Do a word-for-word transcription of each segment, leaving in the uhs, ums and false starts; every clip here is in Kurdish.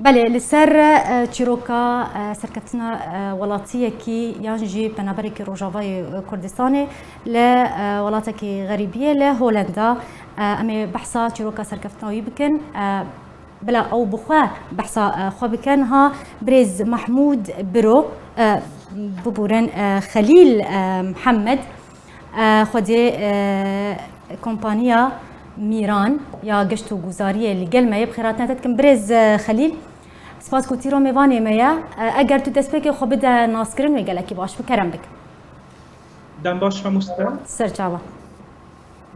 Belê, li ser, e, çîroka, e, serkeftina, e, welatiyekî yan jî penaberekî Rojavayê, e, Kurdistanê li, e, welatekî xerîbiyê li Holenda, e, em ê behsa çîroka serkeftina wî bikin. E, bila ew bi xwe behsa, e, xwe bikin, ha birêz Mahmûd Biro, e, bibûrin, e, Xelîl, e, Mihemed, e, xwedê, e, kompaniya Mîran ya geşt û guzariyê li gel me ye, bi xêr hatina te dikim. Birêz, e, Xelîl, spas ku tîro mêvanê me ye. E, eger tu destpêkê xwe bide naskirin wê gelekî baş bi, kerem bik. Dem baş mamoste. Ser çava.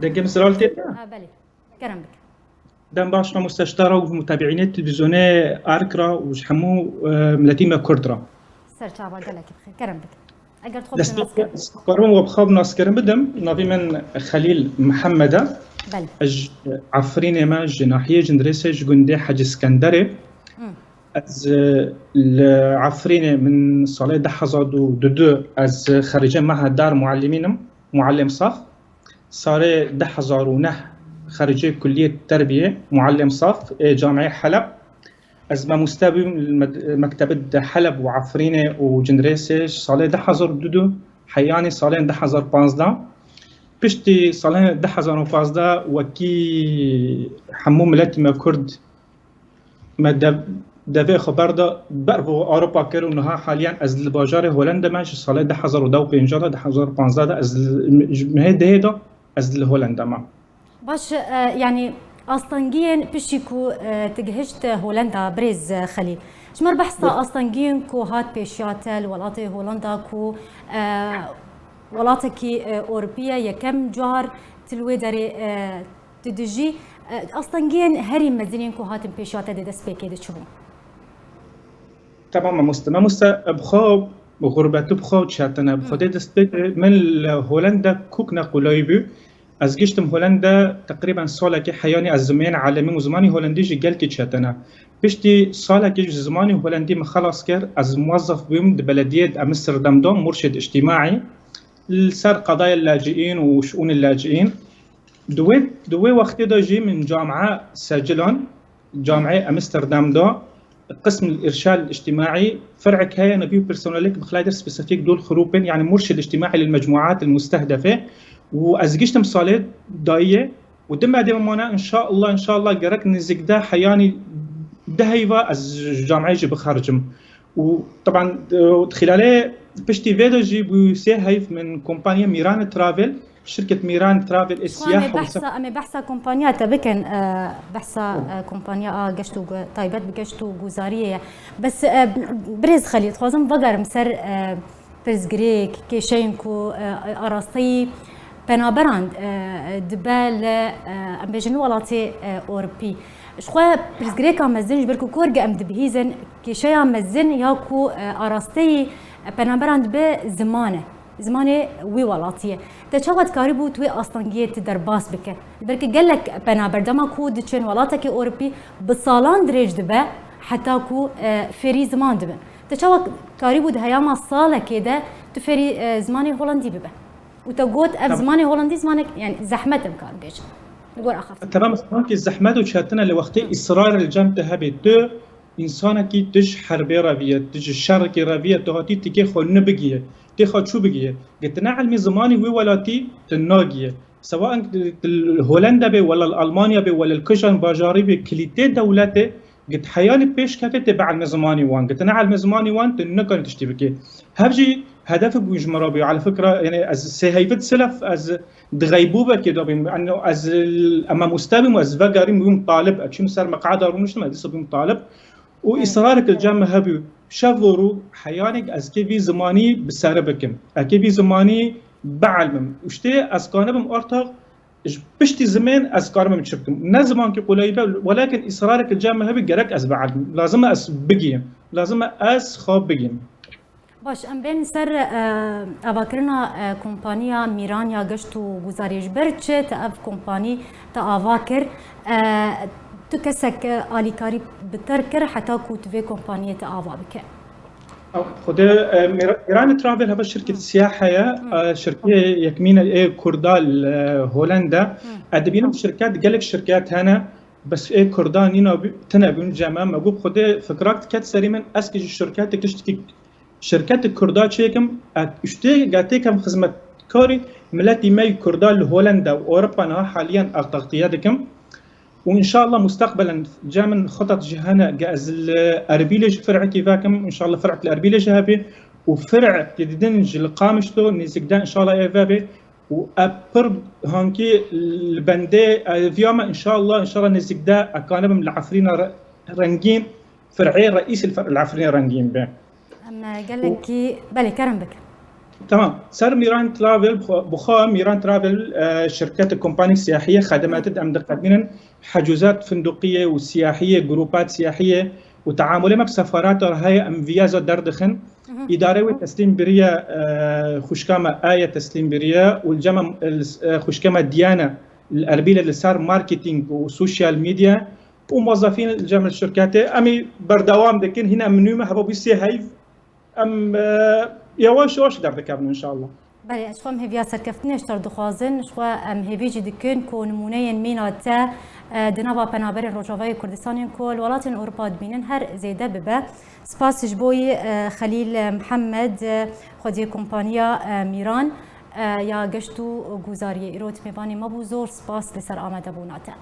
Dengê min ziral tê de? Ha, belê. Kerem bik. Dem baş mamoste ji te re û ji mutabîînê televîzyonê Ark re û ji hemû, e, miletî me Kurd re. Ser çava, gelekî bi xêr. Kerem bik. Eger tu xwe bide naskirin. Destpêkê ez karim we bi xwe bi naskirin bidim. Navê min Xelîl Mihemed e. Belê. Ez ji Efrînê me, ji nahiyê Cindirêsê, ji gundê Hecî Skenderê. Hmm. Ez, e, li Efrînê min salê du hezar û du ez xerîcê Meha Dar Muallimîn im, muallim saf. Salê du hezar û neh xerîcê Kulliyê Terbiyê, muallim saf, ê Camiyê Heleb. Ez mamoste bûm li med-, mektebê di Heleb û Efrînê û Cindirêsê ji salê du hezar û du heyanî salên du hezar û panzdeh. Piştî salên du hezar û panzdeh wekî hemû miletî me Kurd me dev-, devê xwe berda ber bi Ewropa kir û niha haliyan ez li bajarê Holenda me, ji salê du hezar û deh û pêncî de, du hezar û panzdeh de ez li, ji mehê dehê de ez li Holenda me. Baş, e, yanî astengiyên piştî ku, e, tu gihişt Holenda, birêz, e, Xelîl. Ji me re behsa astengiyên ku hat pêşiya te li welatê Holenda ku, e, welatekî, e, Ewropî ye, yekem car tu li wê derê, e, tu dijî, e, astengiyên herî mezin yên ku hatin pêşiya te di destpêkê de çi bûn? Tamam mamoste. Mamoste, bi xwe, bi xurbetî bi xwe çetine. Bi xwe dê destpêkê min li Holenda kûk ne qulay bû. Ez giştim Holenda teqrîben salekê heyanî ez zimên alemî û zimanî holandî jî gelkî çetine. Piştî salekê ji zimanî holandî min xelas kir, ez muwezzef bûm di belediyê di Amsterdam de, murşid îctimaî, li ser qadaya laciîn û şûnê laciîn. Di wê, di wê wextê de jî min camia secilan, camiyê Amsterdam de, qism îrşad îctimaî, fer'ek heye, nebî personelek bi xlayder spesifîk dûl xirûpin, yani murşid îctimaî lil mecmuat il mustehdefe. Û ez giştim salê dayê û dima dê mane, inşallah, inşallah gerek nizikde heyanî de heyva ez ji camiyê jî bixercim. Û teban, e, xîlalê piştî vê de jî bû sê heyv min kompanya Mîran Travel, şirket Mîran Travel ê Xwe em ê siyah û behsa, em ê behsa kompanya te bikin, e, behsa, e, kompanya a geşt û gu-, taybet bi geşt û guzariyê ye. Bes, e, birêz Xelîl, dixwazim vegerim ser, e, pirsgirêk, kêşeyên ku, e, arasteyî penaberan, e, dibe li, e, em bêjin welatê, e, Ewropî. Ji xwe pirsgirêka mezin ji ber ku kor ge em dibihîzin, kêşeya mezin ya ku, e, arasteyî, e, penaberan dibe ziman e. Zimanê wî welatî ye. Te çawa dikarîbû tu wê astengiyê tu derbas bike? Ji ber ku gelek penaber dema ku diçin welatekî Ewropî bi salan dirêj dibe heta ku, e, fêrî ziman dibin. Te çawa karîbû di heyama salekê de tu fêrî, e, zimanê holandî bibe? Û te got, ev zimanê holandî zimanek, yani zehmet em karin bêjin. Li gor axaftin. Tamam, zimankî zehmet û çetin e, li wextê îsrar li cem te hebe. Tu însanekî, tu ji herbê re viye, tu ji şerekî re viye, tu hatî tikê xwe nibigî, tê xwe çû bigî. Gotine elmê zimanî wê welatî tu nagî. Sewa tu li Holenda be, wela li Almanya be, wela li kijan bajarî be, kilîtê dewletê, git heyanî pêş kete tê bi elmê zimanî wan. Gotine elmê zimanî wan tu nikanî tiştî bikê. Hev jî hedefê bû ji min re bû. Ala fikra, yani ez sê heyvit silef ez di xeybûbekê de bûm. Yani ez, em mamoste bûm, ez vegerîm bûm talib. Ez çûm ser meqada rûniştim, ez dîsa bûm talib. Û îsrarek li cem min hebû. Şev û rû heyanek ez kê vî zimanî bi sere bikim. Ez kê vî zimanî bielmim. Û ştê ez kanibim ortax ji piştî zimên ez karim em çi bikim. Ne zimankî qulay be, welakin îsrarek li cem min hebû gerek ez bielmim. Lazim e ez bigiyim. Lazim e ez xwe bigiyim. Baş, em bên ser, e, avakirina, e, kompaniya Mîran ya geşt û guzariyê. Ji ber çi te ev kompanî te ava kir? E, tu kesek, e, alîkarî bi te re kir heta ku tu vê kompaniyê te ava bike? Xwedê, e, Mira-, Mîran Travel heva şirket siyahe ye. E, şirketê yekmîn e ê Kurda li, e, Holenda. Ez dibînim şirket, gelek şirket hene. Bes ê Kurda nîna bî, tine bûn cem me, me got Xwedê fikrak diket serî min, ez ki ji şirketê tiştekî, şirketê Kurda çêkim, ez û tê, ge têkem xizmetkarî miletî me yî Kurda li Holenda û Ewropa niha haliyen ev textiye dikim. Û înşallah mustaqbelen cem min xetat jî hene, ge ez li Erbîlê jî fir'ekî vekim, înşallah fir'ek li Erbîlê jî hebe û fir'ek din jî li Qamişlo nêzîk de înşallah ê vebe. Û ev pir hankî li bendê eviya me, înşallah, înşallah nêzîk de ez kanibim li Efrîna re-, rengîn, fir'ê reîs li fer-, li Efrînê rengîn be. Em, e, gelekî, belê, kerem bike. Tamam. Ser Mîran Travel, bi xwe, bi xwe Mîran Travel, e, şirketê, kompanî siyahiyê, xedemete em diqedînin, hecûzat funduqiyê û siyahiyê, grupat siyahiyê û teamulê me bi sefarata re heye, em vîyaza derdixin. Îdare wê teslîm biriye, e, xwişka me Aye teslîm biriye û li cem me, e, xwişka me Diyane li Erbîlê li ser marketing û social media û muwezefîn li cem şirketê. Em ê berdewam dikin, hîn em nû me heva bû sê heyv. Em, e, yavaş yavaş derdikevin înşallah. Belê, ez xwe em hêviya serkeftinê ji te re dixwazin, ji xwe em hêvî jî dikin ku nimûneyên mîna te, e, di nava penaberên Rojavayê Kurdistanê ku li welatên Ewropa dibînin her zêde bibe. Spas ji bo yî, e, Xelîl Mihemed, e, xwediyê kompaniya, e, Mîran, e, ya geşt û guzariyê. Îro tu mêvanê me bû, zor spas li ser amadebûna te.